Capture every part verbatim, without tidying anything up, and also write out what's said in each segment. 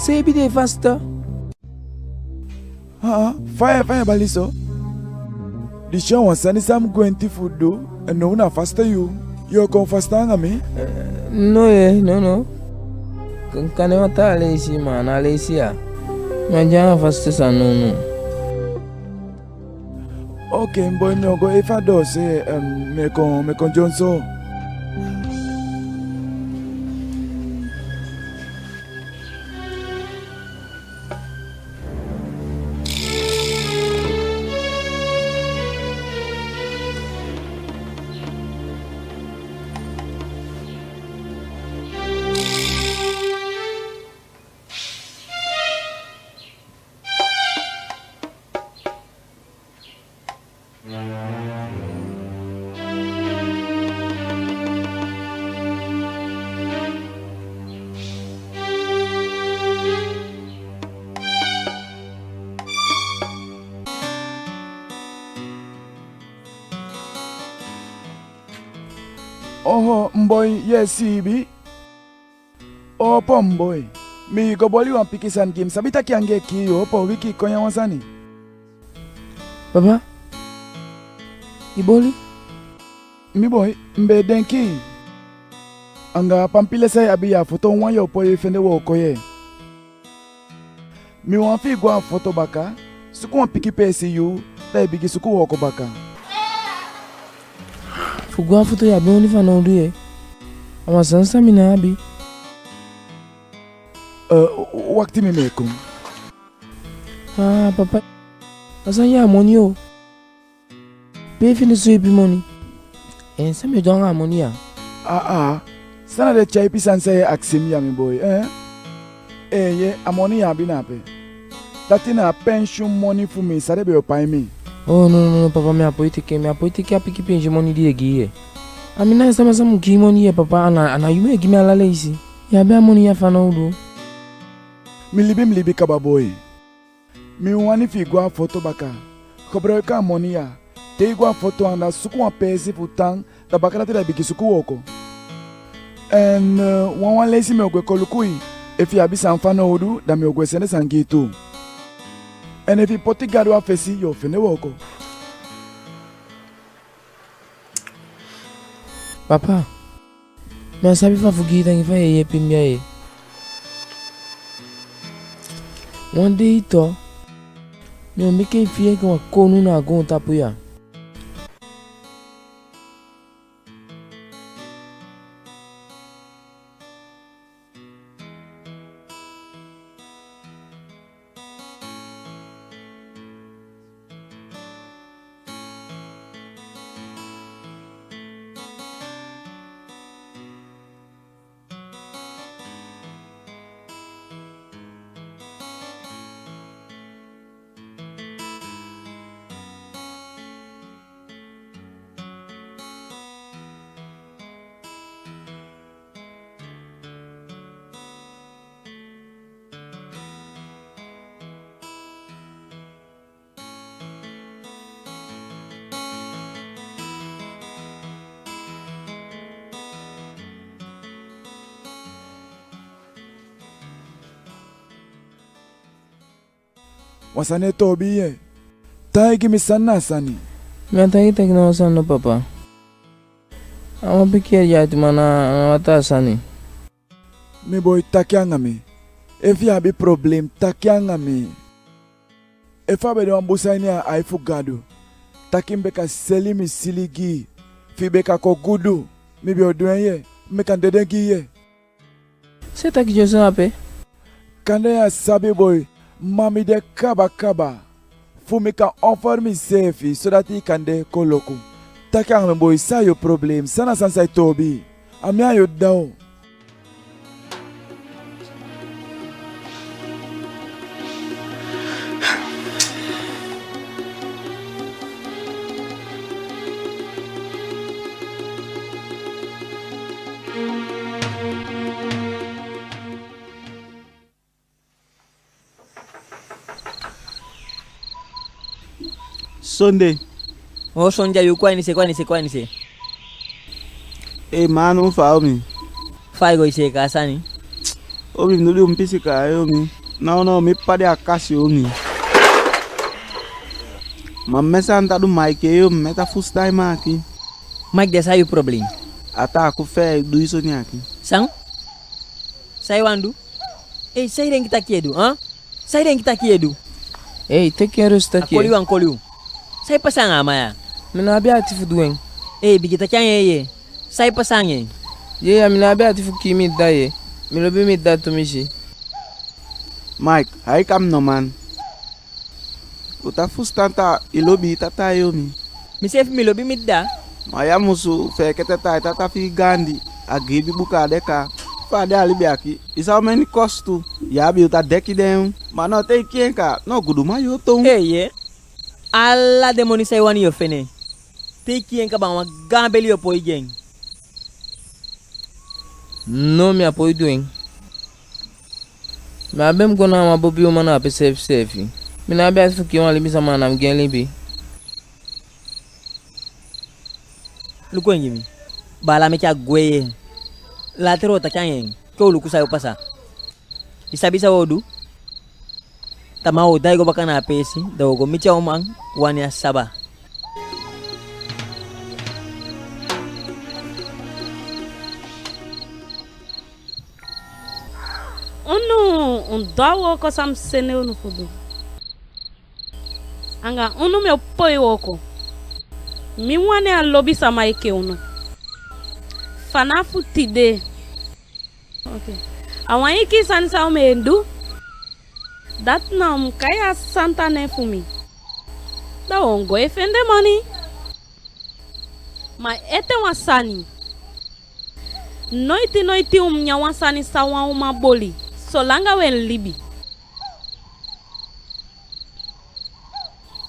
Seibin dei fasta. Aa, fa i e, fa i e bali so? Disi a wan sani san mi gwenti fu du, en now na fasta yuu. Yu o kon fasta anga mi? No yee, no, no. Kan, kande wan taa leisi, ma a ná a leisi ya. Mi á de anga fasta sani nownow. Oke, mi boi, mi o go efu a doose, em, mi e kon, mi e kon dyonson. Oho, mi boi, yu e siibi? Opo, mi boi. Mi go boli wan pikin sani gi i. Mi sabi taki anga i e kii. Opo, wiki, kon ya wan sani. Papa, i boli? Mi boi, mi be e denki. Anga a pampila san i abi ya, a foto wawan yu o poi fende wooko yee. Mi wani fi i go a foto baka, suku wan pikin peesi yuu, da i bigin suku wooko baka. Fu go a foto yu abi moni fanowdu yee. A wan sani san mi ná abi. Eh, wakiti, mi, mi e kon. Aa, papa, a sani ya a moni o. Pe i fende so ipi moni? En san mi e du anga a moni ya? Aa, san na den tyaipi sani san yu e akisi mi ya, mi boi, eh? Eeye, a moni yu abi na ape. Dati na a pensyun moni fu mi san den be o pai mi. Oo, no, no, no, papa, mi á poi teke, mi á poi teke a pikin pensyun moni di den gi yu yee. A mi na a sama san mu gi i moni yee, papa, a ná, a ná yu mu e gi mi ala leisi. Yu abi a moni ya fanowdu. Mi libi, mi libi kaba, boi. Mi wani fi i go a foto baka. Koboloiki a moni ya. Te i go a foto anda, suku wan peesi fu tan, da baka dati da i bigin suku wooko. En, eh, wanwan leisi mi o gwe kon luku i. Efu i abi san fanowdu, da mi o gwe sende san gi i tu. En efu i poti Gadu a fesi, yu o fende wooko. Papa, mi á sabi fa fu gi i tangi fa yu e yeepi mi ya yee. Wan dei tu, mi o meke i fii enke wan kownu na a goontapu ya. Wan sani e toobi i yee. Taigi mi san na a sani. Mi á taigi taki na wan sani no, papa. A wan pikin ede ati, ma na, na wan taa sani. Mi boi, taki anga mi. Efu i abi problem, taki anga mi. Efu a be de wan bun sani a ai fu Gadu, taki mi be kan seli mi sili gi i, fi i be kan kon gudu, mi be o du en yee, mi be kan dede gi i yee. San i e taki dyonson ape? Kande yu á sabi, boi, ma mi de kabakaba fu mi kan offer miseefi sodati i kan de koloku. Taki anga mi, boi, san a yu problem? San na a sani san e toobi i? A mi a yu dda o. Sonde. Oo, Sonde, yu kon a ini se, kon a ini se, kon a ini se. Ee, ma a no mu faawe mi. Fa i go e seeka a sani? Omi, mi du di u mi pisi kaa, ee omi. Nownow mi padi a kasi, omi. Ma mi e sa anta du Mike, ee omi, mi e ta fusutan i, Mike. Mike, da san a yu problem? A taki fa i e du i soni aki. San? San i wani du? Ei, san i denki taki i e du, a? San i denki taki i e du? Ei, teke en rusiti taki. A koli yu, a koli yu. San e pasa anga a man ya? Mi ná abi ati fu du en. Ei, bigin taki anga en yee. San e pasa anga en? Yee, ya mi ná abi ati fu kii mi dda yee. Mi lobi mi dda tumisi. Mike, ai kami no man. U ta fusutan taki i lobi i tata, ee omi. Miseefi mi lobi mi dda. Ma ya musu feekete taki tata fi i gaandi, a gi i biibi kaa de kaa. Fa a de a libi aki, i sa omeni kosutu. Ya abi u ta deki den. Ma no, te i kii en kaa, no guduman yu o toon. Ee yee. Ala den moni san i wani yu o fende. Te i kii en kaba, wan gaan beli yu o poi gi en. No, mi á poi du en. Mi á be mu go na wan bobi uman na ape seefi seefi. Mi ná abi ati fu kii wan libisama anda mi gi en libi. Luku en gi mi. Baala, meke a gwe yee. Later u o taki anga en, ke u luku san o pasa. I sabi san u o du? Tamaa u o daai go baka na a peesi, da u o go miti a uman wan nen a saba. Unu, u du a wooko san mi sende unu fu du. Anga unu mi o poi wooko. Mi wani a lobi sama enke unu. Fanafu tide. Oke. A wan enkii sani san u mu e du, dati na u mu kai a santa nen fu mi. Da u o go e fende moni. Ma ete wan sani. Noiti noiti u mu nyan wan sani san wan uman boli, solanga u e libi.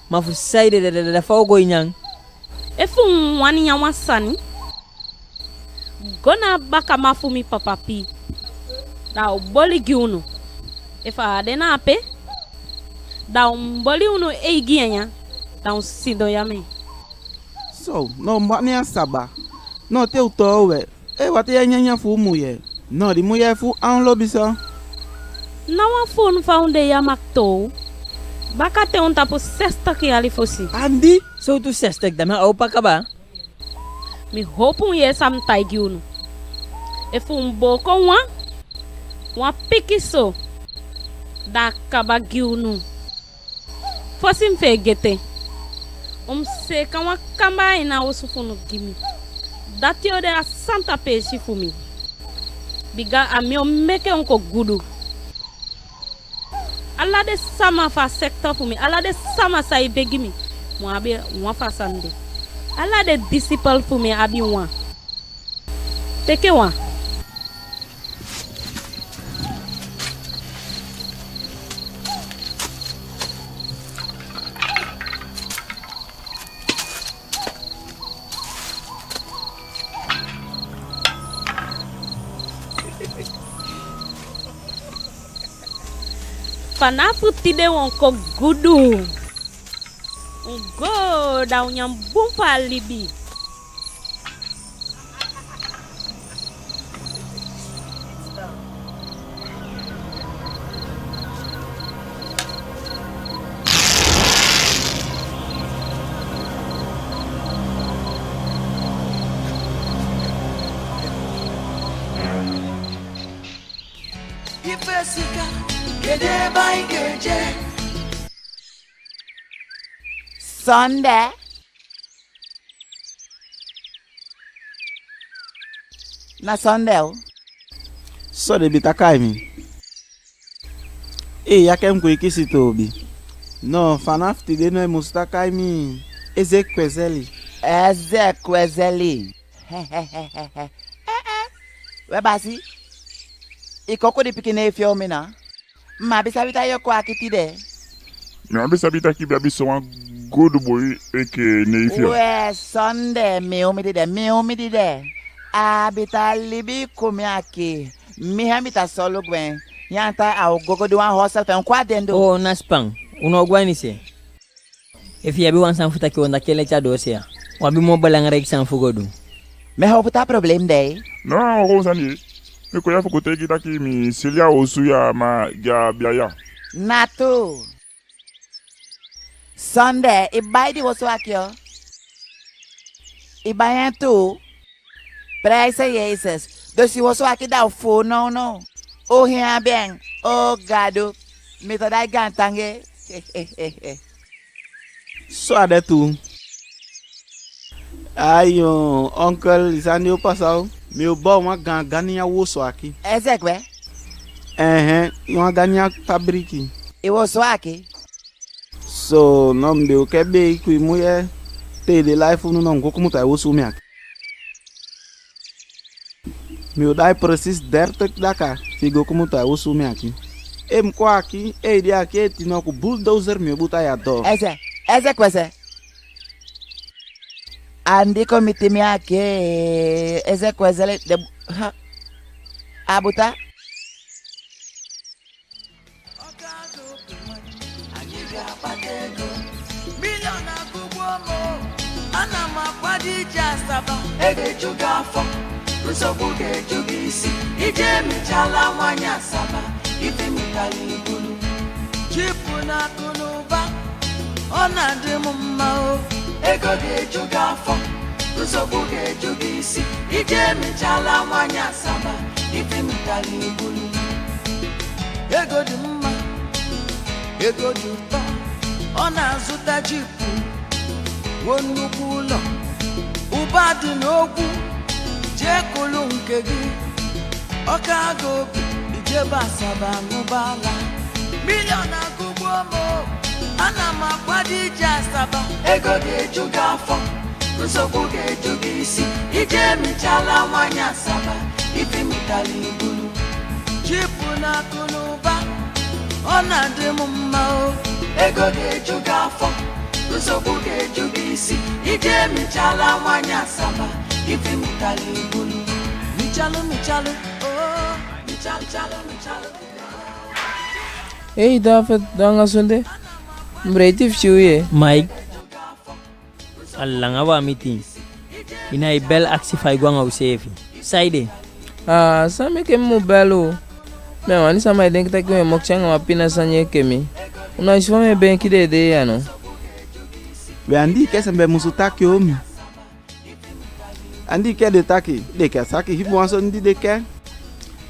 Ma fu saide, da, da, da, da fa u o go e nyan? Efu u wani nyan wan sani, go na a bakaman fu mi papa pii. Da a o boli gi unu. Efu a á de na ape, da u mu boli unu eigi nyanyan, da u sidon ya mee. So, no, u mu wani a saba. No, te u toow we. Ee, wati ya nyanyan fu u mujee. No, di mujee fu u án lobi so. Na wan fu unu fa u de ya mag toow. Bakaten u tapu sestig yali fosi. Andi? Sowtu sestig, da mi a opa kaba. Mi howpu u yee san mi taigi unu. Efu u mu booko wan, wan pikinso, da a kaba gi unu. Fosi mi feegete, u mu seeka wan kambaa a ini a osu fu unu gi mi. Dati o de a santa peesi fu mi. Bika a mi o meke u kon gudu. Ala den sama fu a sekta fu mi, ala den sama san e begi mi, mu abi wan fu a sani de. Ala den disipel fu mi abi wan. Teke wan. Fanafu tide u o kon gudu. U go, da u nyan bun fu a libi. Sonde. Na Sonde o. So den be taki a mi. Ee, ya ke mi kwikisi toobi. No, fanafu tide no, i musu taki a mi Ezekwezeli. Ezekwezeli. Eh, eh. We basi, i koku di pikin neefi, omi na? Mi á be sabi taki yo kon aki tide. Mi á be sabi taki i be abi sowan gudu boi enke neefi. We Sonde, mi u mi dide, mi u mi dide. A be ta libi ku mi aki. Mi hën be ta solugu en. Yu anta a o gogo du wan hostel fu en kon a dendu. Oo, na span. U ná o go a ini se. Efu i abi wan sani fu taki, u o taki en leti a doose ya. U abi moo belangrijk sani fu go du. Ma howpu taa problem de? No, a wan kon sani. Mi kon ya fu kon taigi i taki mi seli a wosu ya, ma gi a bia ya. Na tuu. Sonde, i bai di wosu aki o. I bai en tuu. Prijs Jesus. Dus i wosu aki da u fuu nownow. U hii abi en. O Gadu. Mi ta dai gaantangi. So a de tuu. Ayo, onkel, i sani o pasa o. Mi o bai wan gaan ganiya wosu aki. Ezekwe? Ehe, wan ganiya fabriki. I wosu aki? So, no, mi be o ke bee ku i mujee, te i de lai funu, no, mi go kumutu a i wosu mi aki. Mi o dai precies dertig daga fi i go kumutu a i wosu mi aki. Ee, mi kon aki, ee, i de aki, ee, tinoku bulldozer mi o buta ya doo. Eze, eze kweze. Andi kon miti mi aki, eze kweze le, de, ha. A buta. Anyị ga-akpata ego. Milion akụgbuo m o, ana m akwado ije Asaba. Ego eju gị afọ, nsogbu ga-eju gị isi. Ije emechala nwaanyị Asaba, ife mụtara ibulu. Jipụ na akụ na ụba, ọ na-adị m mma o. Ego ga-eju gị afọ, nsogbu ga-eju gị isi. Ije emechala nwaanyị Asaba, ife mụtara ibulu. Ego dị mma, ego dị ụtọ, ọ na-azụta jipụ, wuo nnukwu ụlọ, ụba dị n'okwu, jee kụlụ nke gị, ọka gị obi, ijebe Asaba ṅụba ala. Milion akụgbuo m o, ana m akwado ije Asaba. Ego ga-eju gị afọ, nsogbu ga-eju gị isi, ije emechala nwaanyị Asaba, ife mụtara ibulu. Jipụ na akụ na ụba, ọ na-adị m mma o. Ego ga-eju gị afọ, nsogbu ga-eju gị isi, ije emechala nwaanyị Asaba, ife mụtara ibulu. Michalụ, michalụ, oh, michalụ, michalụ, michalụ. Hey, David, da anga sonde. Mi breiti fu si u ye. Mike. A langa wi á miti. I ná e bel akisi fa i go anga useefi. Saide? Aa, san meke mi mu bel u? Mi á wani sama e denki taki mi e mokisi anga wan pina sani enke mi. U ná e si fa mi e beenki den dei ya no? We, andi enke sembe musu taki o mi. Andi enke den taki, den enke a saki hibiwan soni di den enke.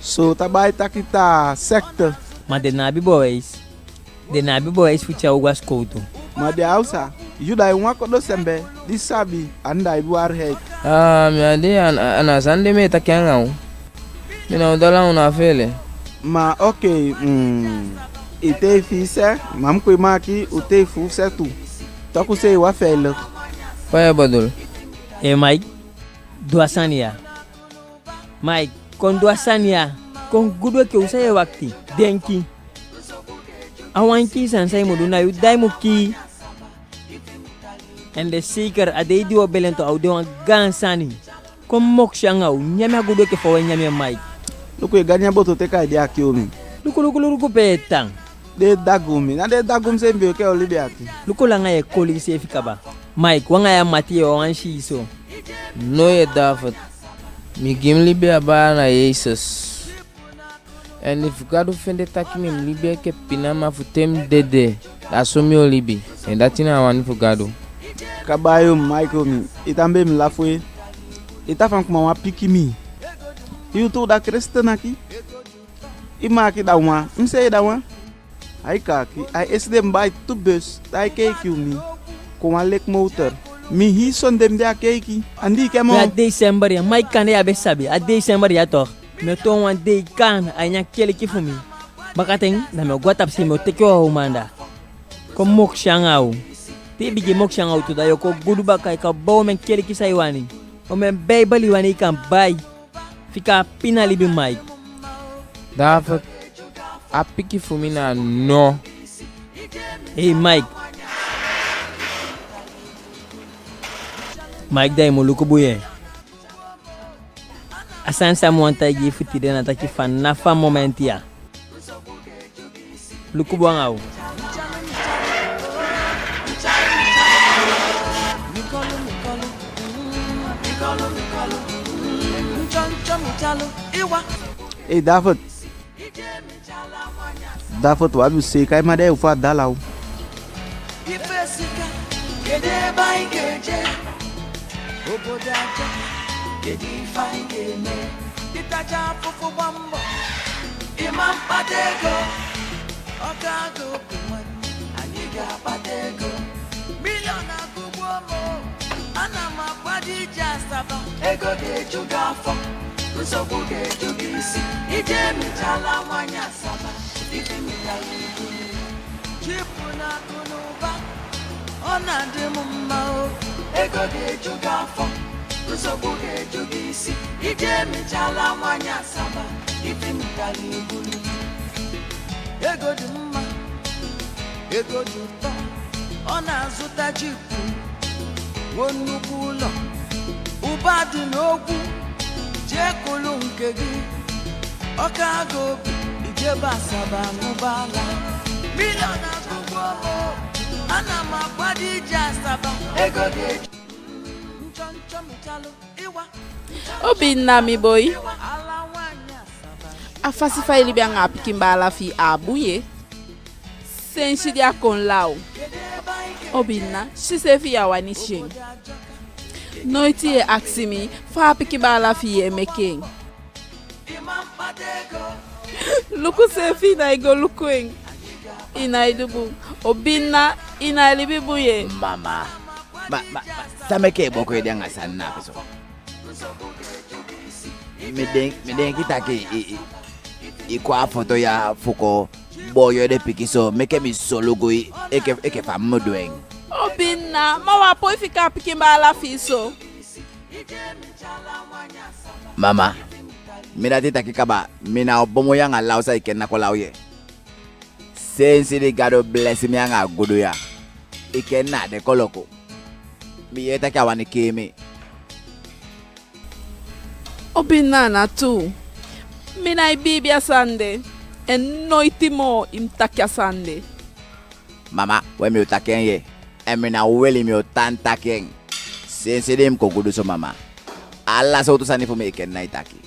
So ta bai taki taa sekte. Ma den ná abi bewijs. Den ná abi bewijs fu tyai u go a sikowtu. Ma den Awsa, yu da i wan kodo sembe di sabi, andi da i abi waarheid. Aa, mi á de, a ná, a ná a sani de mi e taki anga u. Mi ná o dala u na fele. Ma oke, mm, i tei fi i se, ma mi kon e maki u tei fu u se tu. Toku sei wan feilig. Fa yu e bedoel? Ee, Mike, du a sani ya. Mike, kon du a sani ya. Kon gudu enke u, san yu e wakiti? Denki. A wan kiin sani san i mu du, na yu da i mu kii. En den seiker a dei di u o beli en tu, a o de wan gaan sani. Kon mokisi anga u, nyan mi a gudu enke fa u e nyan mi en, Mike. Luku, e ganiya boto teke a ede aki o mi. Luku, luku, luku pe i e tan. Den e dagu mi, na den e dagu mi seefi mi be o ke o libi aki. Luku langa yu e koli iseefi kaba. Mike, u anga yu a mati, yu o wani si so. No ye, David. Mi gi mi libi a baa na Jesus. En efu Gadu fende taki mi mu libi enke pinaman fu te mi dede, da so mi o libi. En dati na a wani fu Gadu. Kaba yu, Mike, o mi, i tan be mi lafu e. I tan fa mi kuma wan piki mi. Yu tu da Kristi naki. I maki da wan, mi sei da wan. Ai kaki, ai eside mi bai tu bus, tai keiki u mi. Kon wan leki motor. Mi hii soni de mi de a keiki. Andi enke moo. Mi a dei sembe ya, Mike, kande yu á be sabi. A dei sembe ya toch. Mi o toon wan dei gaan a ini a keliki fu mi. Bakaten, da mi o go a tapusei, mi o teke wan uman anda. Kon mokisi anga u. Te i bigin mokisi anga u tu, da yu o kon gudu baka, i kan bai omen keliki san i wani. Omen Beibel i wani i kan bai. Fika a pina libi, Mike. David, a piki fu mi na no. Hei, Mike. Mike, da i mu luku bun ye. A sani san mi wani taigi i fu tide na taki, fanafu a momenti ya, luku bun anga u. Ei, David. David, u abi u seeka i mma de, u fa a dala u. Ego ga-eju gị afọ, nsogbu ga-eju gị isi. Ije emechala nwanyị Asaba, ife mịtara ibu. Jipụ na akụ na ụba, ọ na-adị m mma o. Ego ga-eju gị afọ, nsogbu ga-eju gị isi. Ije emechala nwanyị Asaba, ife mịtara ibu. Ego dị mma, ego dị ụtọ, ọ na-azụta jipụ, wuo nnukwu ụlọ, ụba dị n'okwu, jee kụlụ nke gị. Ọka gị obi, ijebe Asaba ṅụba ala. Milion agụgwọ o, ana m akwado ije Asaba. Ego ga-eju nchọ nchọ mịchalụ. Obinna, mi boi. A fasi fa i libi anga a pikin baala fi i á bun ye. Sensi di a kon law. Obinna, si seefi ya wani si en. Noiti ye akisi mi fa a pikin baala fi i e meke en. Luku seefi, i nái go luku en. I nái du bun. Obinna, i nái libi bun ye. Mama. Ma, ma, ma, san meke i e booko i ede anga sani na a pe so? Mi den, mi denki taki i, i, i kon a foto ya fu kon boo i ede pikin so, meke mi solugu i enke, enke fa mi mu du en. Obinna, ma wá poi fika a pikin baala fi i so. Mama, mi dati taki kaba, mi ná o bomo i anga law san Ikenna kon law ye. Sensi di Gadu blesi mi anga a gudu ya, Ikenna á de koloku. Mi yee taki a wani kii mi. Obinna, a ná tuu. Mi nái biibi a sani de. En noiti moo i mu taki a sani de. Mama, we mi o taki en ye. En mi ná weli, mi o tan taki en. Sensi di i mu kon gudu so, mama. Ala sowtu sani fu mi Ikenna e taki.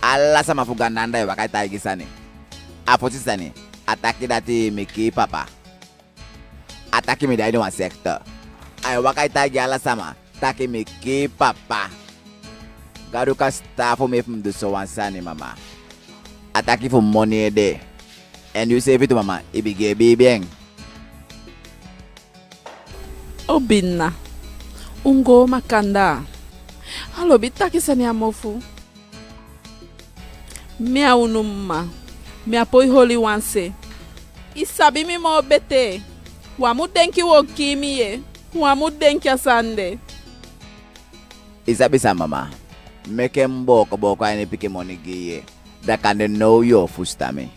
Ala sama fu ganda anda e waka e taigi sani. A fosi sani, a taki dati mi kii papa. A taki mi de a ini wan sekte. Ai waka e taigi ala sama taki mi kii papa. Gadu kan sitaafu mi efu mi du sowan sani, mama. A taki fu moni ede. En yu seefi tu, mama, i bigin e biibi en. Obinna, u ngoo makandaa. A lobi taki sani a mofu. Mi a unu mma, mi á poi holi wan se. I sabi mi moo betee. Wá mu denki u o kii mi ye, wá mu denki a sani de. I sabi san, mama, meke mi booko booko a ini pikin moni gi i ye, da kande now yu o fusutan mi.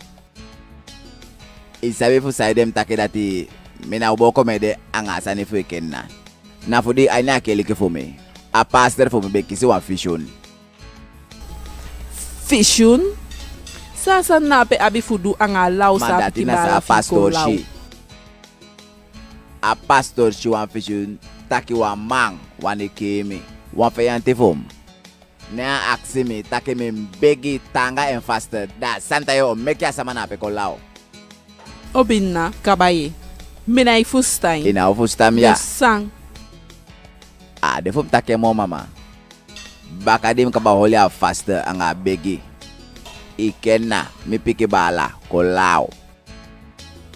I sabi fu saide mi taki dati mi ná o booko mi ede anga a sani fu Ikenna? Na fu di a ini a keliki fu mi, a pastor fu mi be kisi wan visioen. Visioen? San a sani na ape abi fu du anga a law san a pikin baala fi i kon law? Ma dati na san a pastor si. A pastor si wan visioen taki wan man wani kii mi, wan feyanti fu mi. Ne a akisi mi taki mi mu begi taanga en faste, da a sani tai o meke a sama na ape kon law. Obinna, kaba ye. Mi nái fusutan i. I ná o fusutan mi ya. San? A á de fu mi taki en moo, mama. Baka di mi kaba holi a faste anga a begi, Ikenna, mi pikin baala, kon law.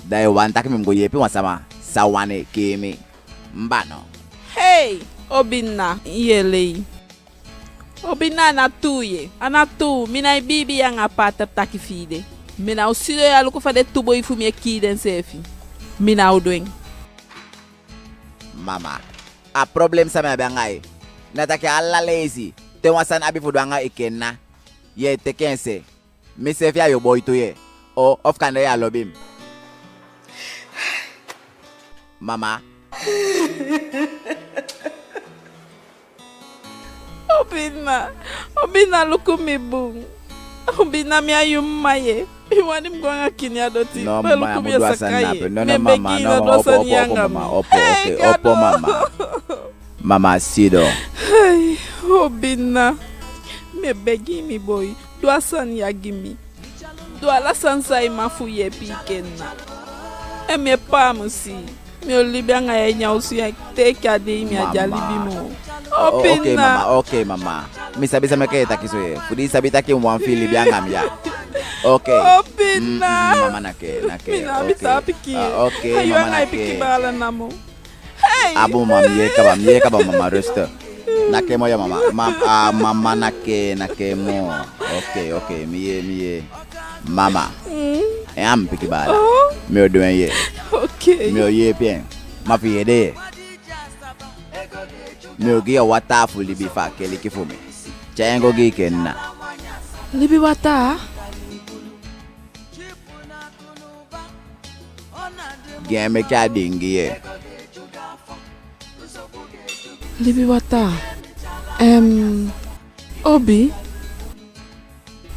Da i wani taki mi mu go yeepi wan sama san wani kii mi? Mbano. Hei, Obinna, i e lei. Obinna, a ná tuu ye. A ná tuu, mi nái biibi i anga a pater taki fi i de. Mi ná o sidon ya luku fa den tu boi fu mi e kii denseefi. Mi ná o du en. Mama, a problem san mi abi anga i na taki ala leisi te wan sani abi fu du anga Ikenna, yu e teke en se. Miseefi a yu boi tu ye. O, ofu kande yu á lobi mi? Mama. Obinna, Obinna, luku mi bun. Obinna, mi a yu mma ye. I wani mi go anga kini a doti? No, mama, luku mi, a mu du a sani na ape. No, no, mama, no, mama, opo, opo, opo, mama, opo, oke, opo, mama. Mama, sidon. Hei, Obinna, mi e begi i, mi boi, du a sani ya gi mi. du ala sani san i man fu yeepi i kenna. En mi e paamusi. Mi o libi anga yu a ini a osu ya te enke a dei mi á de a libi moo. Opi na. Oke mama, oke mama. Mi sabi san meke i e taki so ye. Fu di i sabi taki mi wani fi i libi anga mi ya. Oke. Opi na. Mama, na ke, na ke. Mi ná abi taa pikin. Oke mama, na ke. A yu anga i pikin baala namo. A bun mama, mi yee kaba, mi yee kaba mama, rust. Na ke moo ya mama. Mama, na ke, na ke moo. Oke, oke, mi yee, mi yee. Mama, en a mi pikin baala. Mi o du en ye. Mi o yeepi en. Ma fi i ede ye, mi o gi yu a wataa fu libi fu a keliki fu mi. Tyai en go gi i kenna. Libi wataa? Gi en meke a diingi ye. Libi wataa. Em, Obi,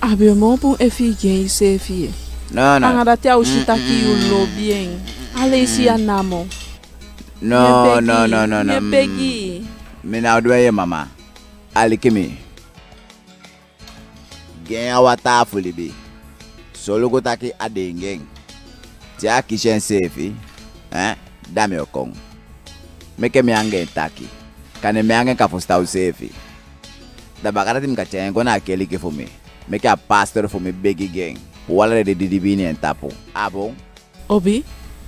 a be o moo bun efu i gi en iseefi ye. No, no. Anga dati a o si taki yu lobi en. A leisi ya namo. No, no, no, no, no. Mi e begi. Mi ná o du en ye mama. Aliki mi. Gi en a wataa fu libi. Solugu taki a diingi en. Te a kisi enseefi, eh, da mi o kon. Meke mi anga en taki. Kande mi anga en kan fusutan useefi. Da bakadati mi kan tyai en go na a keliki fu mi. Meke a pastor fu mi begi gi en. Fu ala den didibi ini en tapu. A bun? Obi,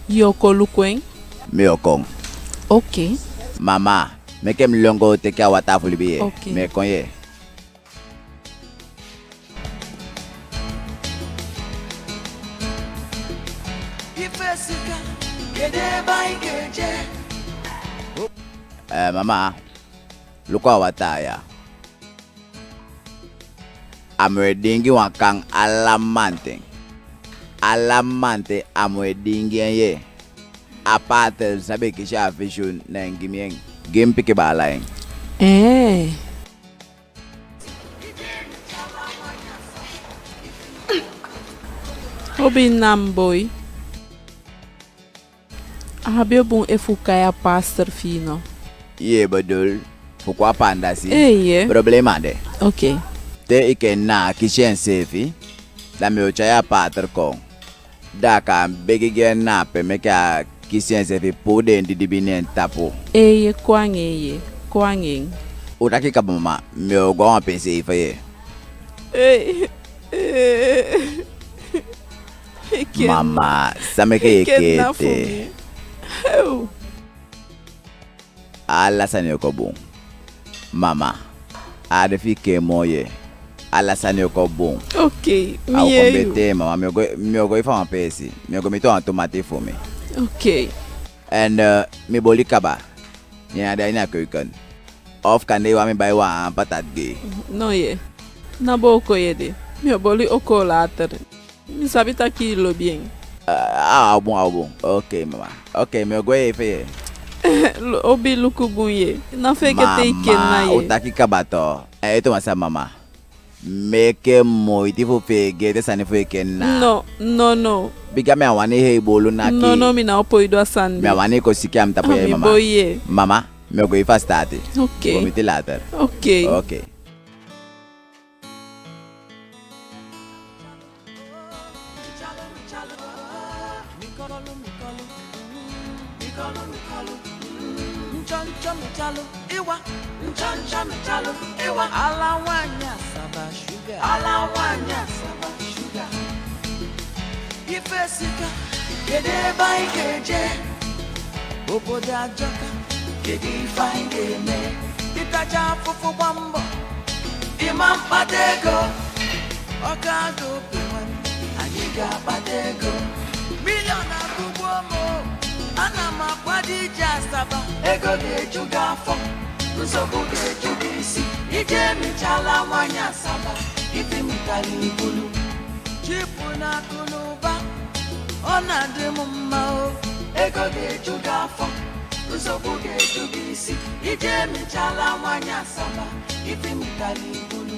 yu o kon luku en? Mi o kon. Oke. Mama, meke mi lon go teke a wataa fu libi ye. Oke. Mi e kon ye. Eh, mama, luku a wataa ya. A mu e diingi wan kan ala mamanten. Ala mamanten a mu e diingi en ye. A pater san be kisi a vision, na en gi mi en. Gi mi pikin baala en. Eh. Obi, na mi boi. A be o bun efu u kai a pastor fi i no? Ye, bedoel, fu kon a pandasi. Eeye. Problema á de. Oke. Te i kenna á kisi enseefi, da mi o tyai a pater kon. Da a kan begi gi en na ape meke a kisi enseefi puu den didibi ini en tapu. Eeye, kon anga en ye, kon anga en. U taki kaba mama, mi o go a wan peesi efu ye. Ei, eh. Mama, san meke yu e kee ete? Ala sani o kon bun. Mama, a á de fi i kee moo ye. Ala sani o kon bun. Oke, mi yee yu. A o kon betee, mama. Mi o go, mi o go efu a wan peesi. Mi o go miti wantu mati fu mi. Oke. En, eh, mi boli kaba. Yu á de a ini a keuken? Of kande i wani mi bai wan patat gi i? No ye. Ná booko yu ede. Mi o boli okoo later. Mi sabi taki i lobi en. Ah, a o bun, a o bun. Oke, mama. Oke, mi o gwe ye efu ye. Obi, luku bun ye. Ná feegete i kenna ye. Mama, u taki kaba to. Eh, ete wan sani, mama. Meke moiti fu feegete sani fu i kenna. No, no, no. Bika mi á wani hei buulu naki. No, no, mi ná o poi du a sani de. Mi á wani i kon siki a mi tapu ya, mama. Mi boi ye. Mama, mi o go efu a sitaati. Oke. Go miti later. Oke. Oke. Ala nwaanyị Asaba sugar. Ala nwaanyị Asaba sugar. Ife sika, kedu ebe anyị ga-eje? Obodo ajọka, kedu ife anyị ga-eme? Ịtacha afụfụ gba mbọ, ịma mkpata ego. Ọka dị ofe nwanne, anyị ga-akpata ego. Milion akụgbuo m o, ana m akwa dị ije Asaba. Ego ga-eju gị afọ, nsogbu ga-eju gị isi. Ije emechala nwaanyị Asaba, ife mụtara ibulu. Chipụ na akụ na ụba, ọ na-adị m mma o. Ego ga-eju gị afọ, nsogbu ga-eju gị isi. Ije emechala nwaanyị Asaba, ife mụtara ibulu.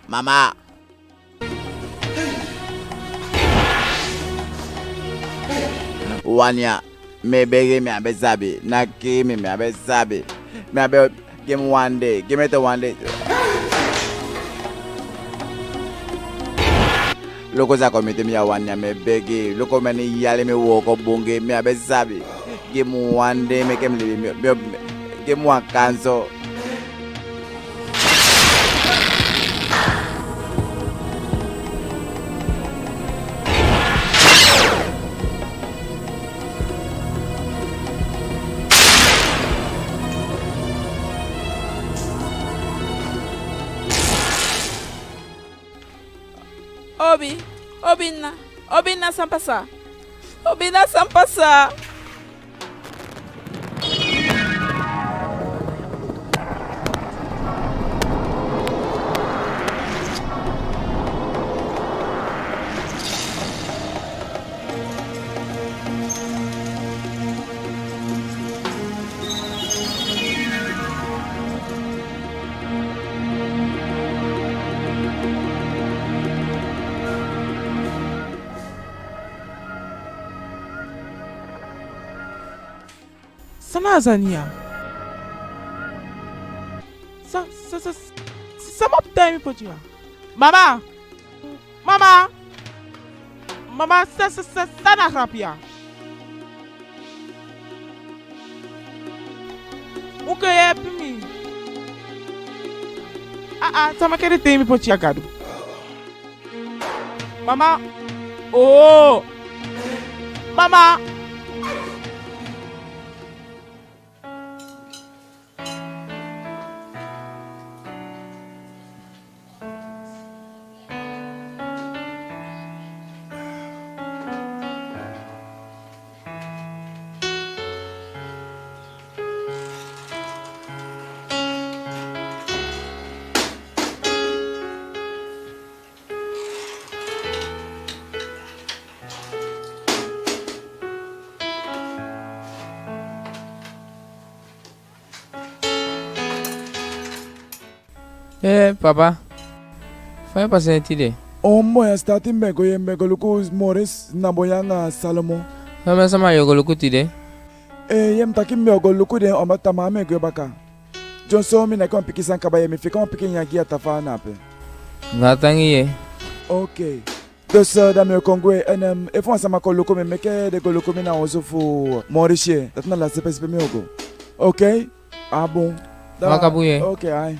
Mama. Wan ya, mi e begi, mi á be sabi. Ná kii mi, mi á be sabi. Mi á be, gi mi wan dei, gi mi ete wan dei. Luku san kon miti mi ya wan ya, mi e begi. Luku meni yali mi wooko bun gi, mi á be sabi. Gi mi wan dei, meke mi libi, mi, mi, mi, gi mi wan kansi. Obi, Obinna, Obinna, san pasa? Obinna, san pasa? San na a sani ya? Sa, sa, sa, sa, sama taigi mi poti ya? Mama! Mama! Mama, sa, sa, sa, san na a harapu ya? Un kan yeepi mi? Aa, sama kede taigi mi poti ya, Gadu? Mama! Oo! Mama! Ee, papa. Fa i pasa tide? Omboi, a sitaati mi be go ye, mi be go luku Maurice, Naboya anga Salomo. Fa mi sama yo go luku tide? Ee, ye, mi taki mi be o go luku den, omdat tamaa mi e gwe baka. Dyonson mi naki wan pikin sani kaba ye, mi fika wan pikin nyan gi a tafaa na ape. Gaantangi ye. Okei. Dus, eh, da mi o kon gwe, en, em, efu wan sama kon luku mi, meke den go luku mi na osu fu Maurice, dati na lasiti peesi pe mi o go. Okei? A bun. Da, waka bun ye. Okei, ai.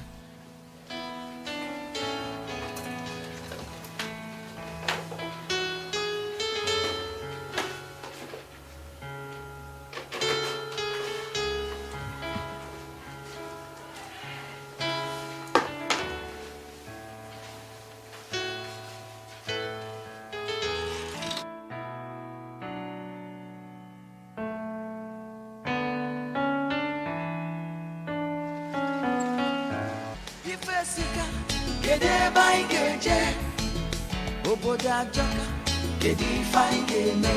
Ife sika, kedi ebe anyị ga-eje? Obodo ajọka, kedi ife anyị ga-eme?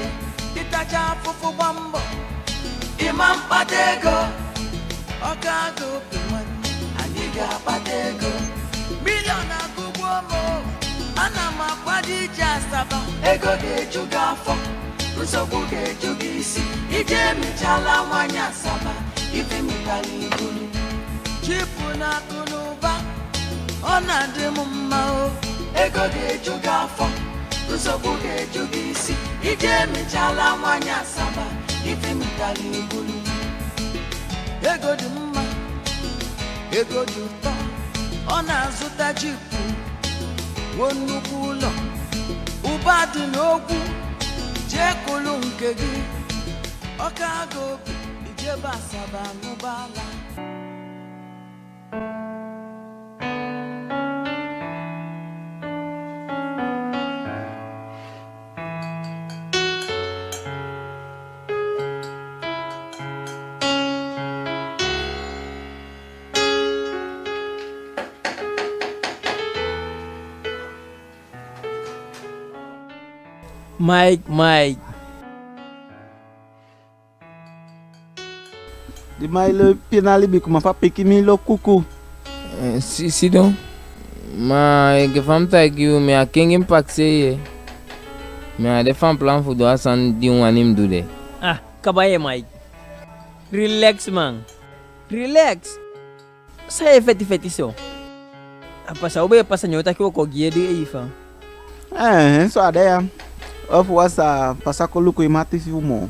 Ị tacha afụfụ gba mbọ, ị ma mkpata ego. Ọka agụ opi nwanne, anyị ga-akpata ego. Miliọn agụgbuo m o, ana m akwado ije Asaba. Ego ga-eju gị afọ, nsogbu ga-eju gị isi. Ije emechala nwanyị Asaba, ife mụtara ibulu. Jipụ na akụ na ụba, ọ na-adị m mma o. Ego ga-eju gị afọ, nsogbu ga-eju gị isi. Ije emechala nwanyị Asaba, ife mụtara ibulu. Ego dị mma, ego dị ụtọ, ọ na-azụta jipụ, wuo nnukwu ụlọ, ụba dị n'okwu, jee kụlụ nke gị. Ọka agụ opi, ijebe Asaba ṅụba ala. Mike, Mike. Di mi e lobi pina libi kuma fa piki mi lo kuku. Eh, si, sidon. Ma enke fa mi taigi u, mi á kengi mi pakisei. Mi á de fan plan fu du a sani di u wani mi du de. Ah, kaba ye, Mike. Relax, man. Relax. San ye feti feti so? A pasa u be e pasa, ne u taki u o kon gi yu ede, ei fa. Eh, so a de ya. Ofu wan sa pasa kon luku i mati fi u moo.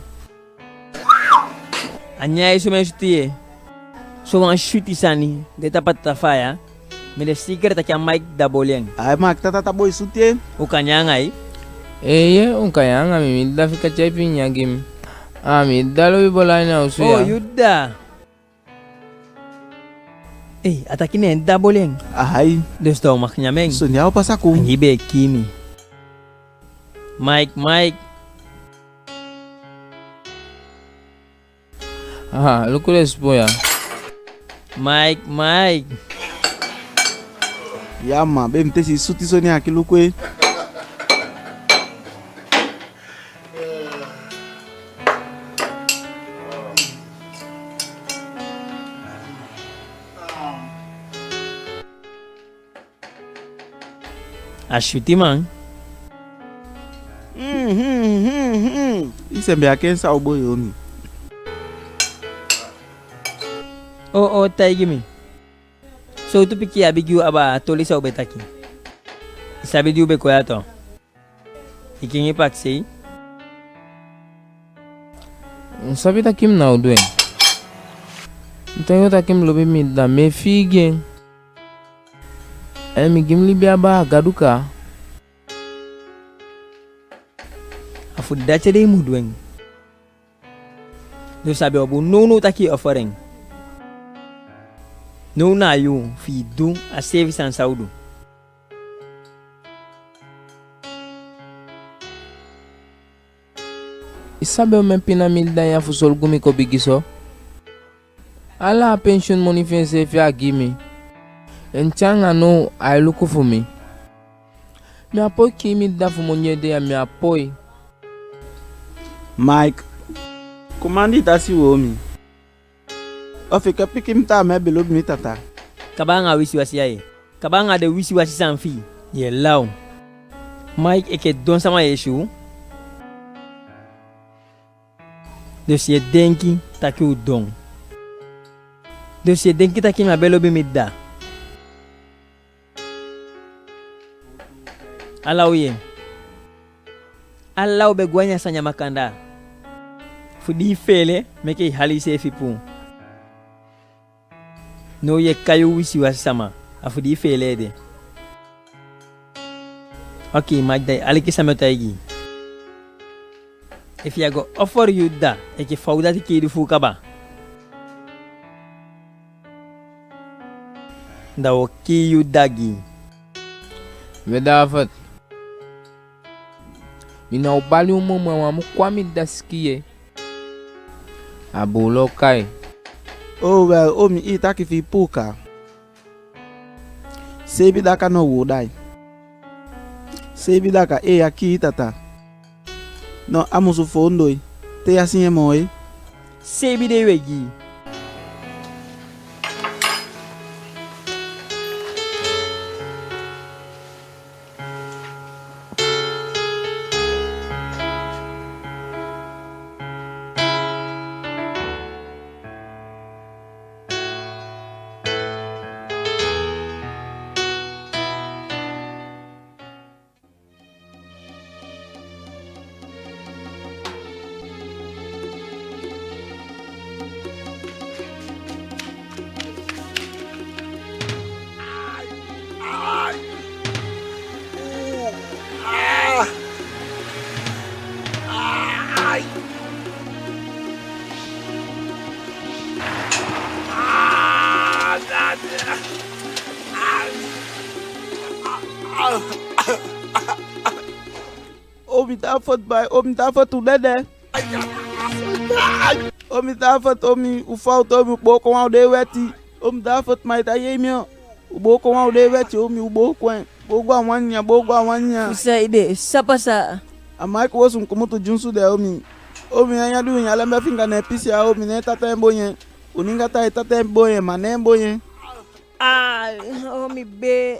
A nyan e sumen switi ye. Sowan switi sani de tapu a tata fu a ya. Mi de seiker taki a Mike dda boli en. Ai, Mike tata ta boi switi ye. U kan nyan anga i? Eeye, u kan nyan anga mi, mi dda fika tyaipi nyan gi mi. A mi dda lobi boli a ini a osu ya. O, yu dda. Ei, a taki ne en dda boli en. Ai. Dus da u mag nyan en. Soni a o pasa kon. Anga i be e kii mi. Mike, Mike. Aha, luku den sipon ya. Mike, Mike. Ya man, be mi tesi switi soni aki luku e. A switi man. Mhm, mhm, mhm. I sembe a ken sa u boi, omi. O, o, taigi mi. Sowtu pikin i abi gi u aba a toli san u be taki? I sabi di u be kon ya to. I kengi pakisei. Mi sabi taki mi ná o du en. Mi taigi u taki mi lobi mi dda, mi e fii gi en. En mi gi mi libi aba a Gadu kaa. A fu dati ede i mu du en. Dus a be o bun nownow taki i offer en. Now na a yuu fi i du a seefi sani san u du. I sabi omen pina mi dda nyan fu solugu mi kon bigi so? Ala a pensyun moni fi enseefi a gi mi. En te anga now ai luku fu mi. Mi á poi kii mi dda fu moni ede ya, mi á poi. Mike, komandi i tasi, womi. Ofu i ke piki mi taa mi e belobi mi tata. Kaba anga a wisiwasi ya ye. Kaba anga den wisiwasi sani fi i. Ye law. Mike, enke don sama ye si u? Dus ye denki taki u don. Dus ye denki taki mi á be lobi mi dda. Ala u ye. Ala u be gwe a ini a sani ya makandaa. Fu di i feele, meke i hali iseefi puu. Now ye kai u wisiwasi sama, a fu di i feele ede. Oke, ma da i aliki san mi o taigi i. Efu ya go offer yu dda, enke fa u dati kii di fu u kaba, da wo kii yu dda gi i. We David, mi ná o bali u moo, ma u á mu kon a mi dda sikin ye. A buulu o kai. O wel, o mi, i taki fi i puu kaa. Seibin daaka now wo daai. Seibin daaka, ee, a kii i tata. No, a musu foondoo i. Te ya si en moo e. Seibin dei we gi i. Omi David, bai, omi David, u dede. Omi David, omi, u fowtu, omi, u booko wan u dee weti. Omi David, ma i ta yei mi o. U booko wan u dee weti, omi, u booko en. Booko a wan nyan, booko a wan nyan. Fu saide, san pasa? A Mike wosu mi kumutu dyunsu de, omi. Omi, a nyan di u nyan lembee finga ne en pisi ya, omi, ne tata en boi en. U ninga taa tata en boi en, ma ne en boi en. Ai, omi bee.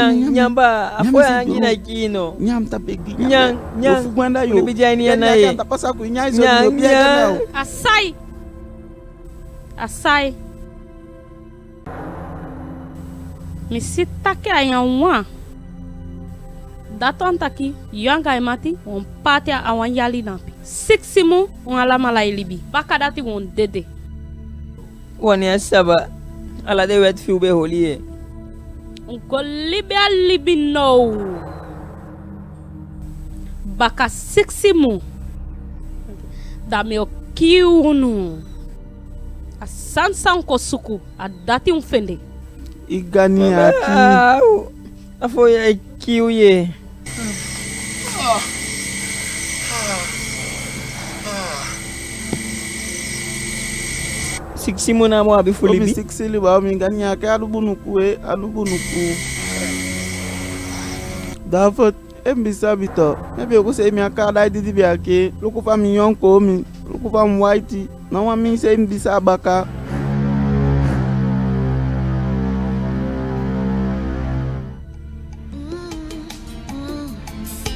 nyan, nyan, nyan, nyan, baa, a fo ya angi na i kii no. Nyan, mi ta begi, nyan, nyan. Nyan, nyan. Fu go anda yo. Libi di a ini i ana ye. Nyan, nyan. A sai. A sai. Mi si taki a nyan wan. Dati wani taki, yu anga i mati, u o paati a wan yali na ape. Sigisi mun, u alamala e libi. Bakadati u o dede. Wanea saba, ala den weti fi u be holi ye. U go libi a libi now. Baka sigisi mun, da mi o kii unu. A sani san u kon suku, a dati u fende. I gani aki. Au, a fo ya e kii u ye. Sigisi mun namo u abi fu libi. Sigisi liba, mi gani aki, a du bunuku e, a du bunuku. David, e mi bi sabi to. Mi be o go sei mi a kaa dai didi be aki. Luku fa mi yonku mi. Luku fa mi waiti. Na wan mi sei mi bi sa baka.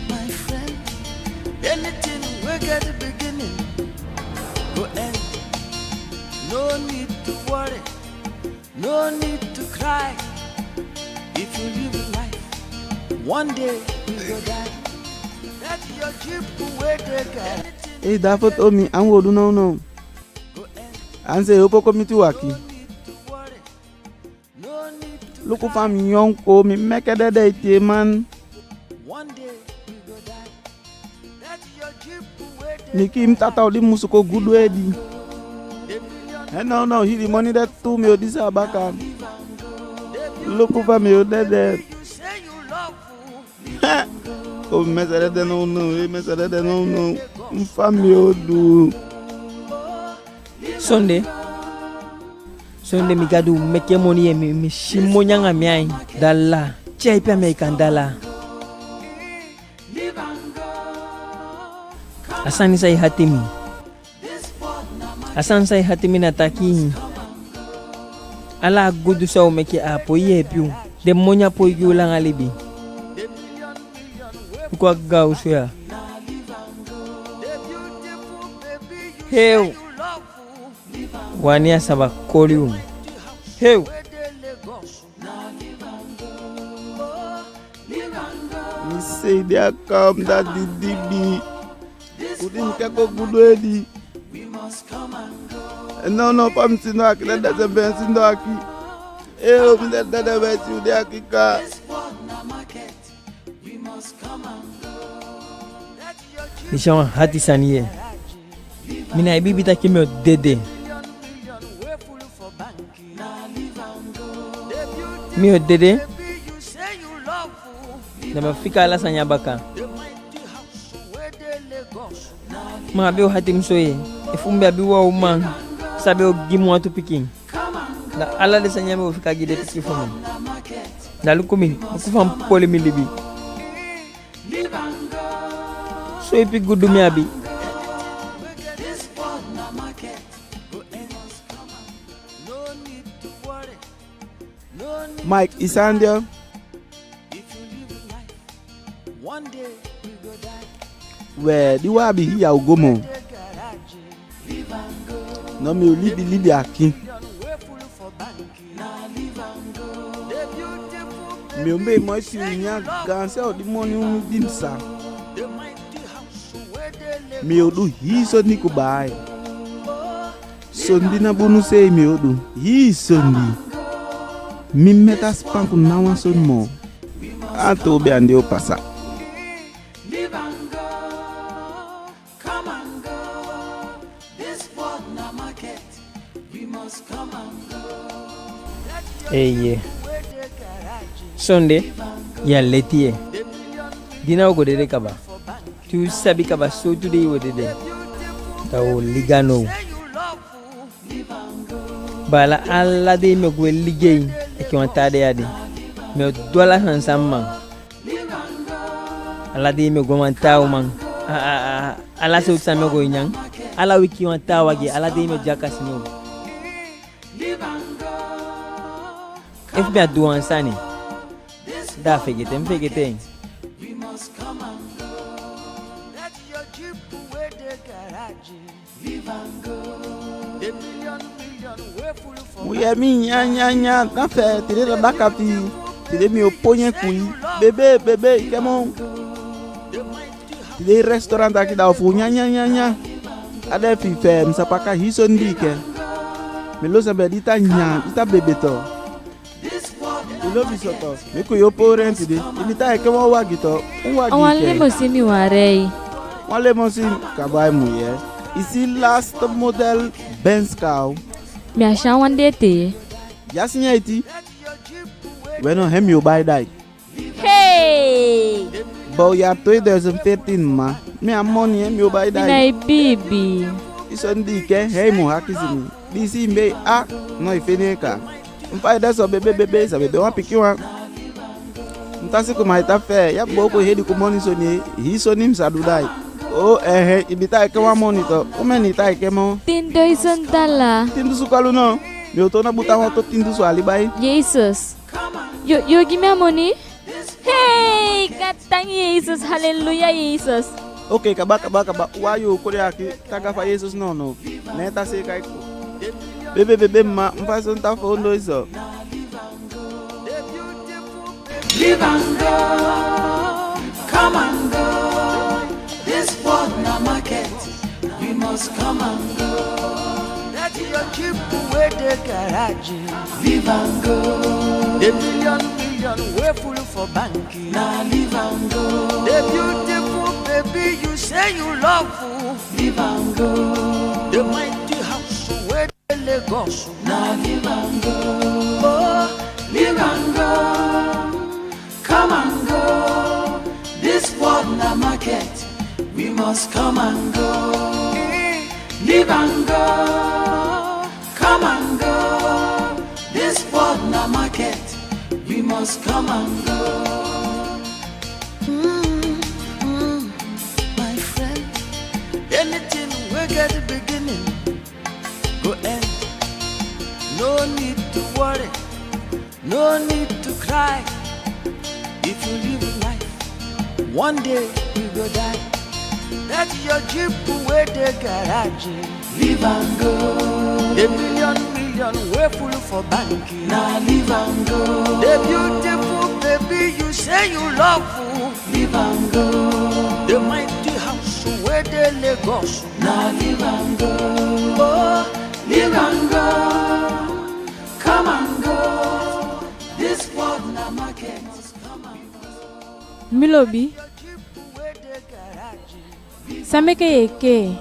My friend, anything wey get beginning go end. No need to worry, no need to cry. If you live life, one day we go die. That your jeep wey dey garage. Ei, David, omi, an wo du now now. An se yo poko mi tu waki. Luku fa mi yonku, mi meke dede iti e man. Mi kii mi tata, odi musu kon gudu edi. En now now hii di moni de tu, mi o disa baka. Luku fa mi o dede. O, mi sa dede now now, e, mi sa dede now now. Fa mi o du? Sonde. Sonde, mi Gadu meke moni ye, mi, mi si moni anga mi ain. Dala. Tyaipi a mi ain kan dala. A sani sa e hati mi. A sani sa e hati mi na taki, ala a gudu san u meke á poi yeepi u. Den moni á poi gi u langa libi. Luku a gaw so ya. Heu. Wani a saba koli u. Heu. Mi sei de a kam da didibi. Udi mi ke kon gudu edi. En now now fa mi sidon aki, dede sembe en sidon aki. Ee, o mi dede, dede be si u de aki ka. Mi si wan hati sani ye. Mi ná e biibi taki mi o dede. Mi o dede. Da mi o fika ala sani a baka. Ma a be o hati mi so ye. Efu mi be abi wan uman san be o gi mi wantu pikin, da ala den sani ya mi o fika gi den pikin fu mi. Da luku mi, luku fa mi poli mi libi. So ipi gudu mi abi. Mike, i sani de? We, di u abi hii, a o go moo. No, mi o libi libi aki. Mi o mbei moi si u nyan gaanse o di moni unu di mi sa. Mi o du hii soni ku baai. Soni di ná bunu sei mi o du. Hii soni di mi meti a spanku, ná wan soni moo. A toobi andi o pasa. Eeye. Sonde, ya leti ye. Di na u go dede kaba. Te u sabi kaba sowtu dei u o dede, da u o liga now. Baala, ala dei mi o gwe ligei enke wan taa dei a de. Mi o du ala sani san mi man. Ala dei mi o go a wan taa uman. A, a, a, ala sowtu sani mi o go nyan. Ala wiki wan taa wagi, ala dei mi o de a kasino. Efu mi á du wan sani, da a fegete mi fegete en. Mu yee mi nyan nyan nyan, na fe, tide da baka pii. Tide mi o poi en kui. Bebe, bebe, i ke moo. Tide restaurant aki da o fuu nyanyanyanyan. A de fi fem sa paka hii soni di i ke. Mi lobi san be di ta nyan, di ta bebe to. I lobi so to. Mi ku yo poren tide. I bi ta e ke wan wagi to. Un wagi. Wan ke limousine mi wani rei. Wan limousine kaba e mu ye. I si last model Benz kaa. Mi á si a wan de te. Ya si en eti. We no, hen mi o bai dai. Hey! Boo, ya tweeduizend veertien ma. Mi a moni, hen mi o bai dai. Mi na i biibi. I soni di i ke, hei mu hakisi mi. Di i si i mbei a, no i feni en kaa. Fa i de so bebe bebe, sa bebe wan pikin wan. Mi ta sikin ma i ta fee, ya booko i hedi kon moni soni, hii soni mi sa du dai. O, ehe, i bi ta e ke wan moni to, omen i ta e ke moo? Tin duizend dala. Tin dunsu kolu no. Mi o toon na buta wan oto tin dunsu a liba. Yesus. Yo, yo gi mi a moni? Hey, gaantangi Yesus, haleluya Yesus. Oke, kaba, kaba, kaba. Wai yo koli aki, ta gafa Yesus no, no. Ne ta seeka i kon. Bebe, bebe, ma, mi fa i soni ta foondoo i so. Live and go, come and go. This world na market, we must come and go. That your Jeep wey dey garage, live and go. The million million wey full for bank, na live and go. The beautiful baby you say you love, live and go. The mighty house wey Lagos. Na live and go, oh, live and go, come and go. This world na market, we must come and go. Live and go, come and go. This world na market, we must come and go. Mm, mm, my friend, anything wey get beginning go end. No need to worry, no need to cry. If you live life, one day we go die. That your Jeep wey dey garage, live and go. The million million wey full for bank, na live and go. The beautiful baby you say you love, live and go. The mighty house wey dey Lagos, na live and go. Oh, live and go. Come and go. This world na market. Mi lobi. San meke ye kee?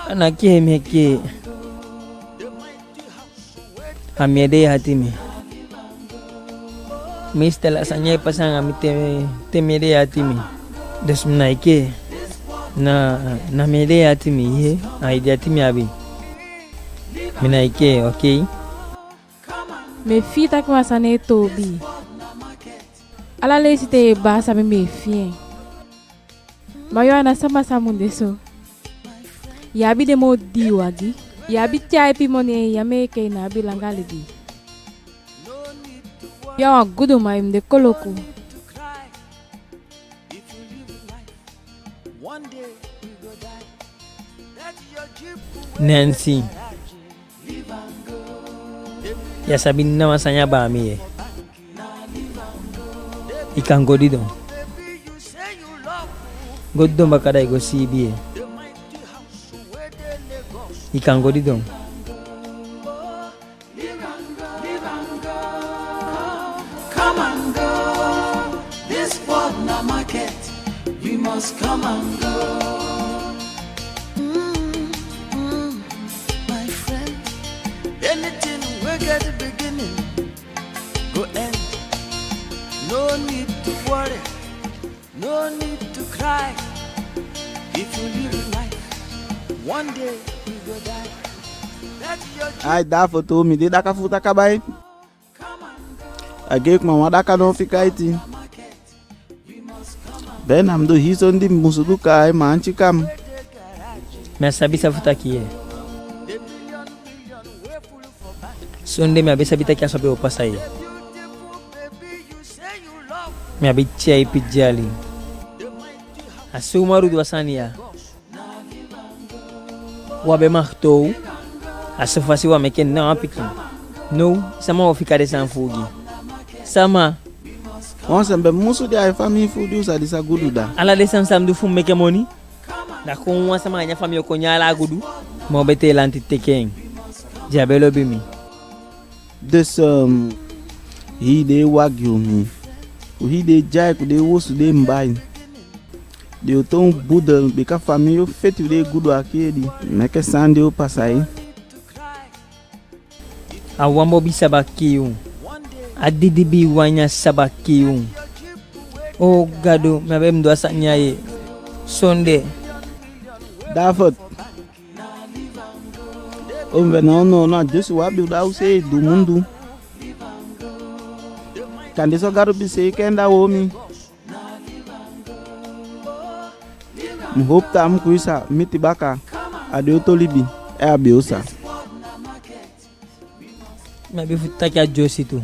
A ná kee mi e kee. A mi ede e hati mi. Meestal a sani ya e pasa anga mi te, te mi ede e hati mi. Dus mi ná e kee. Na, na mi ede e hati mi, ye. A ede ati mi abi. Mi ná e kee, okei? Mi e fii taki wan sani e toobi. Ala leisi te ye baa sama mi e fii en. Ma yu a ná sama sa mu de so. Yu abi den moo dii wagi. Yu abi tyaipi moni, en ya meke i ná abi langa libi. Yu a wan guduman, i mu de koloku. Nancy. Ya sabi ná wan sani a baa mi ye. I kan go didon. Go didon baka da i go siibi ye. I kan go didon. Come and go. This world na market. We must come and go. Mm, mm, my friend. Anything wey get beginning go end. No need to worry. No need to cry. If you live life, one day we go die. Ai, da foto mi de daka futa kaba e. A gei kuma wan daka no fika iti. Be na mi du hii soni di mi musu du kaa e, manti kam. Mi á sabi san fu taki ye. Sonde mi á be sabi taki a so be o pasa ye. Mi abi tyaipi dyali. A so u man du a sani ya. U á be mag toow. A so fasi u á meke ná wan pikin. Now, sama o fika den sani fu u gi? Sama? Wan sani be musu de a i famii fu u di u sa de sa gudu da. Ala den sani san mi du fu mi meke moni. Da kon wan sama a ini a famii o kon nyan ala a gudu. Mi o betee lanti teke en. Den á be lobi mi. Dus, um, hii dee wagi u mi. U hii dee dyai ku dee wosu dee mi bai. Den o toon u budel bika famii o feti u dee gudu aki edi. Meke sani di o pasa i. A wan bobi saba kii u. A didibii wan nyan saba kii u. O Gadu, mi á be mu du a sani ya ye. Sonde. David. O mi be no no no a dyusu wan abi u da u sei du mundu. Kande so Gadu bi sei ken da womi. Mi howpu taa mi ku i sa miti baka, a de u to libi, e a be o sa. Mi abi fu taki a dyosi tu.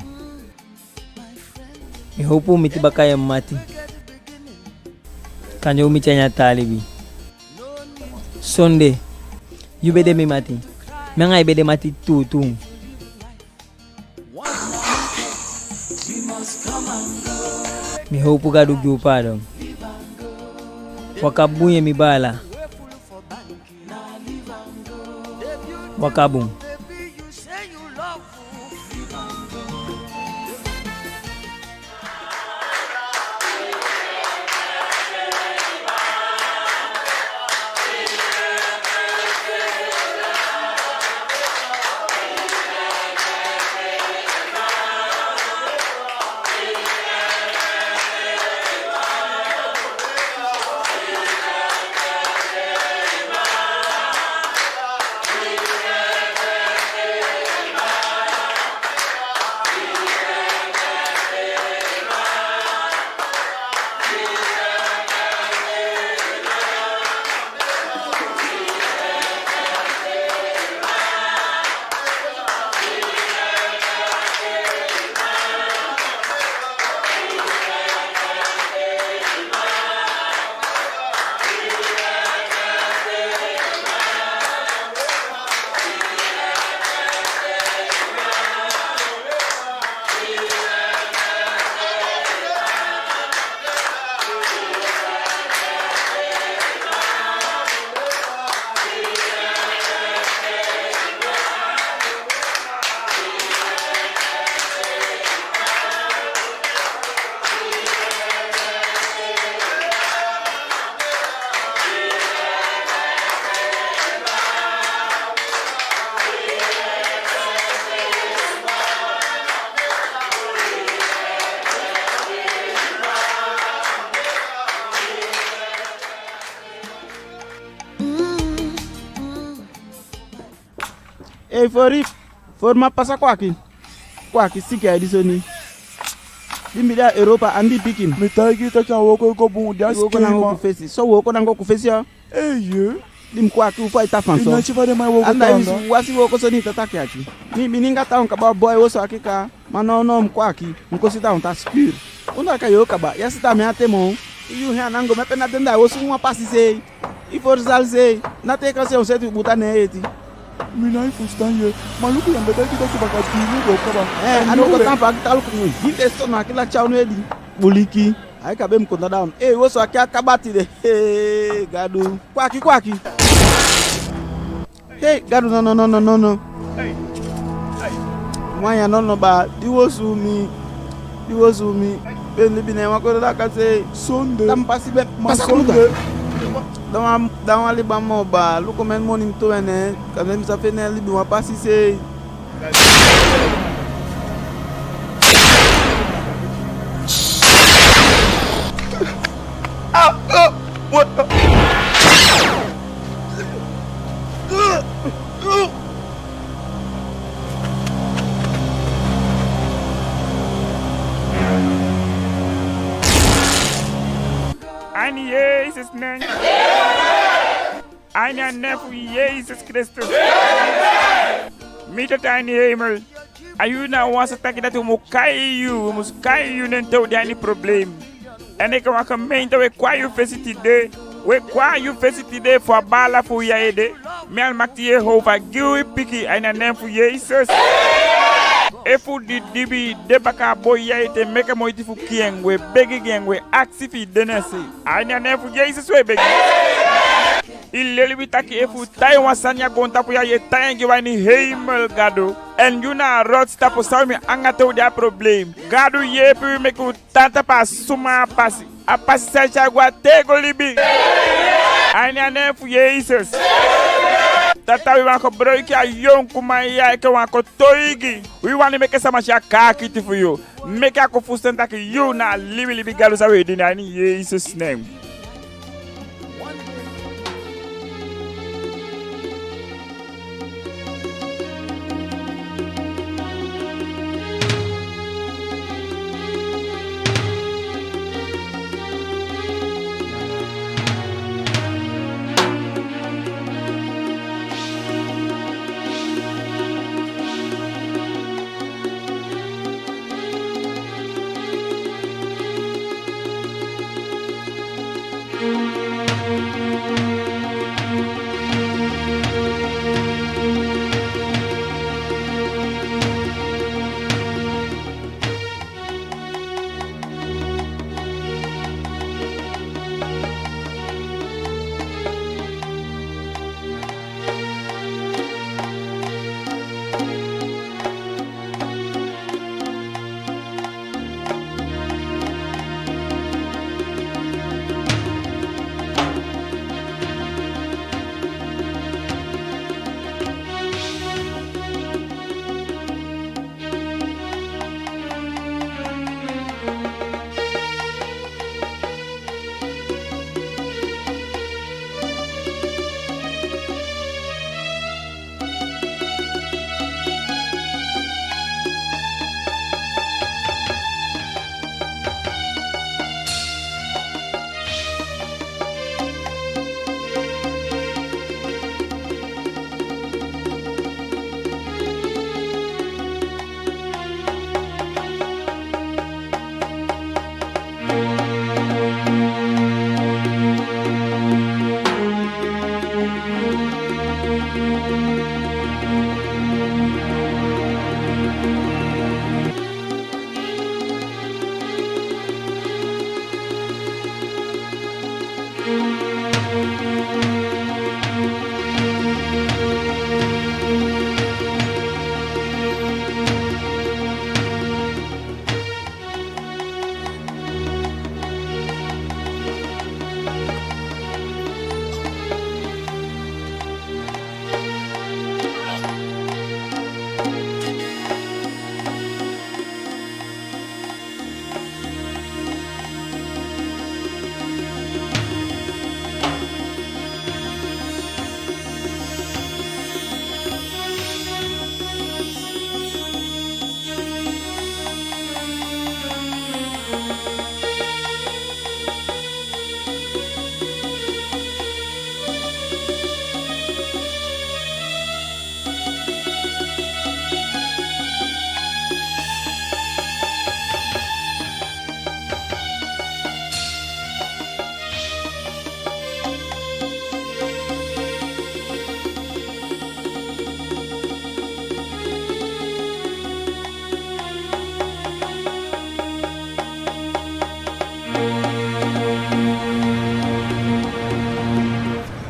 Mi howpu u miti baka ye mati. Kande u miti a ini a taa libi. Sonde, yu be de mi mati. Mi anga i be de mati tuutuu. Mi howpu Gadu gi u paadon. Waka bun ye mi baala. Waka bun. Ei, fori, fori man, pasa kwaki. Kwaki siki a edi soni. Di mi de a Europa andi pikin. Mi taigi i taki a wooko e go bun, di a wooko nanga u ku fesi. So wooko nanga u ku fesi ya. Eeye. Di mi kwaki u fa i ta fan so. Anda i wisi wasi wooko soni i ta taki aki. Mi, mi ninga tan kaba boi woso aki ka. Ma nownow mi kwaki, mi kon sita on ta skur. Unda ka yo kaba, ya sita mi ate mo. I yu hen a nango me pe na den da wosu wan pasi sei. I fori sali sei, na te ka se on seti buta ne eti. Mi nái fusutan ye, ma luku ya mi be taigi i taki baka dii mun go kaba. Eh, a no go tan fa aki ta luku mi. Gi te so na aki la tyaw no edi. Buliki. Ai ka be mi kon dada on. Eh, wosu aki a kaba tide. Eh, Gadu. Kwaki, kwaki. Hei, Gadu, no, no, no, no, no, no. Wan ya no, no, baa, di wosu mi, di wosu mi, be libi ne wan kondee da kase. Sonde. Da mi pasi be, ma pasa kuluta. Sonde. Da wan, da wan liba mo baa, luku men moni mi towe ne, kande mi sa fende libi wan pasi sei. Ah, ah, what? A ini Yesus nen. A ini a nen fu Yesus Kristus. Mi Tata a ini hemel. A yu na wan sa taki dati u mu kai yu, u musu kai yu nen te u de a ini problem. Enke wan gemeente we kon a yu fesi tide, we kon a yu fesi tide fu a baala fu u ya ede. Mi Almakti Yehova gi u i pikin a ini a nen fu Yesus. Efu Didibii de baka a boi ya ete, meke moiti fu kii en, we begi gi en, we akisi fi i denesi. A ini a nen fu Jesesi we begi. I leli wi taki efu u tai wan sani a goontapu ya, yu e tai en gi wi a ini heimel, Gadu. En yu na a rotstapu, san u mu anga te u de a problem. Gadu, yeepi wi meke u tan tapu a suma pasi. A pasi san e tyai go a tego libi. A ini a nen fu Jesesi. Tata, wi wani kon boloiki a yonkuman ya enke wan kotoigi. Wi wani meke sama si a kaakiti fu yu. Meke a kon fusutan taki yu na a libilibi Gadu san we dini, a ini Jesesi nen.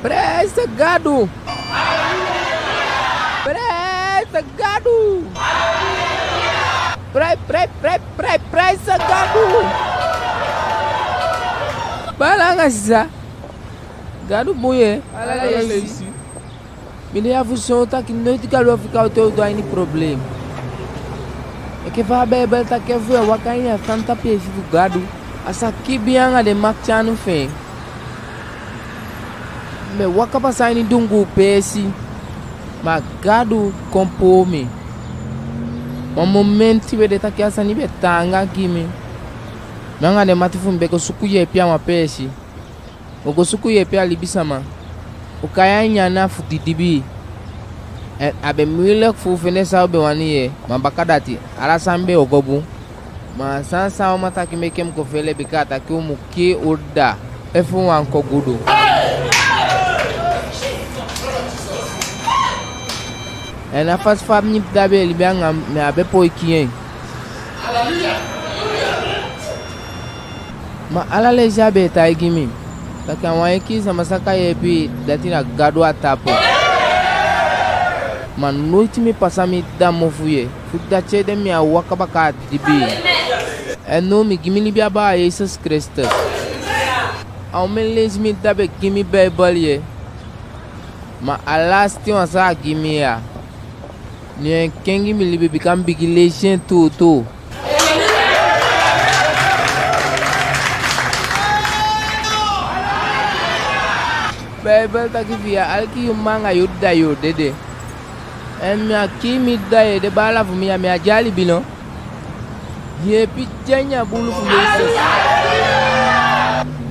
Praise Gadu! Praise Gadu! Prai, prai, prai, prai, praise Gadu! Baala anga sisa, Gadu bun ye. Ala leisi. Mi de ya fu soi u taki noiti Gadu o fika u te u de a ini problem. Enke fa a Beibel taki, efu yu e waka a ini a santa peesi fu Gadu, a sa kibii anga den makiti anu fi en. Mi be waka pasa a ini dunguu peesi, ma Gadu kon puu mi. Wan momenti be de taki a sani be taanga gi mi. Mi anga den mati fu mi be go suku yeepi a wan peesi. U go suku yeepi a libisama. U kai a ini ana fu Didibii. En a be miilek fu u fende san u be wani yee, ma bakadati, ala sani be o go bun. Ma a sani san a uman taki meke mi go fele, bika a taki u mu kii u dda efu u wani kon gudu. En a fasi fa mi dda be e libi anga mi, mi á be poi kii en. Ma ala leisi a be e taigi mi taki a wani kii sama sa kan yeepi, dati na Gadu a tapu. Ma noiti mi pasa mi dda mofu ye, fu dati ede mi á waka baka a didibii. En now mi gi mi libi a Baa Yesus Kristus. A omen leisi mi dda be gi mi Beibel ye. Ma a lasiti wan san a gi mi ya, ne en kengi mi libi, bika mi bigin leisi en tuutuu. Beibel taki fi i á aliki yu mma anga yu dda yu o dede. En mi á kii mi dda ye, den baala fu mi ya, mi á de a libi no. Yeepi den nyan buulu fu Yesus.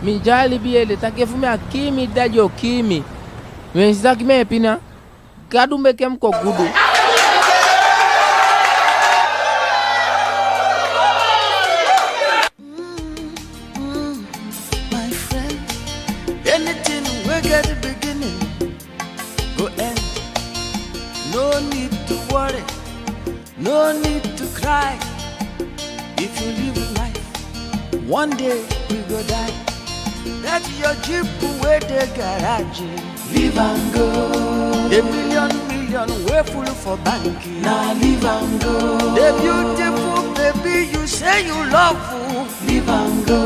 Mi de a libi ye, den taki efu mi á kii mi dda den o kii mi. Wensi taki mi e pina, Gadu meke mi kon gudu. Mm, my friend, anything wey get beginning go end. No need to worry, no need to cry. If you live life, one day we go die. That your Jeep wey dey garage, leave am go. The million million wey full for bank, na leave am go. The beautiful baby you say you love, leave am go.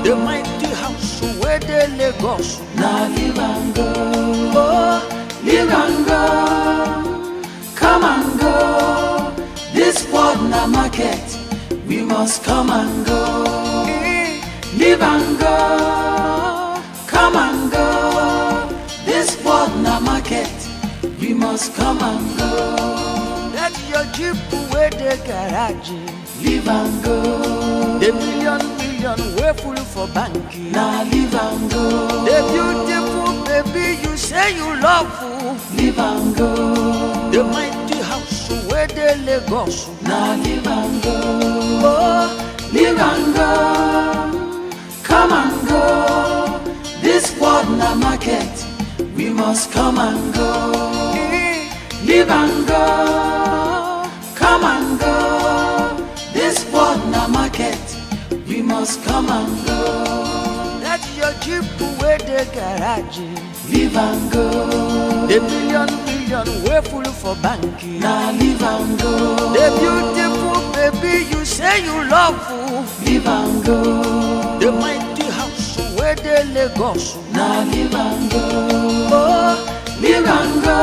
The mighty house wey dey Lagos, na leave am go. Oh, leave am go. Come and go. This world na market, we must come and go. Leave and go. Come and go. This world na market, we must come and go. That your Jeep wey dey garage, leave and go. The million million wey full for bank, na leave and go. The beautiful baby you say you love, leave and go. The mighty house wey dey Lagos, na leave and go. Oh, leave and go. Come and go. This world na market, we must come and go. Leave and go. Come and go. This world na market, we must come and go. That your Jeep wey dey garage, leave and go. The million million wey full for bank, na leave and go. The beautiful baby you say you love, leave and go. The mighty house wey dey Lagos, na leave and go. Oh, leave and go.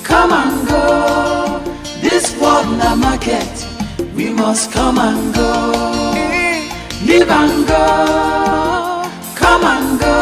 Come and go. This world na market, we must come and go. Leave and go. Come and go.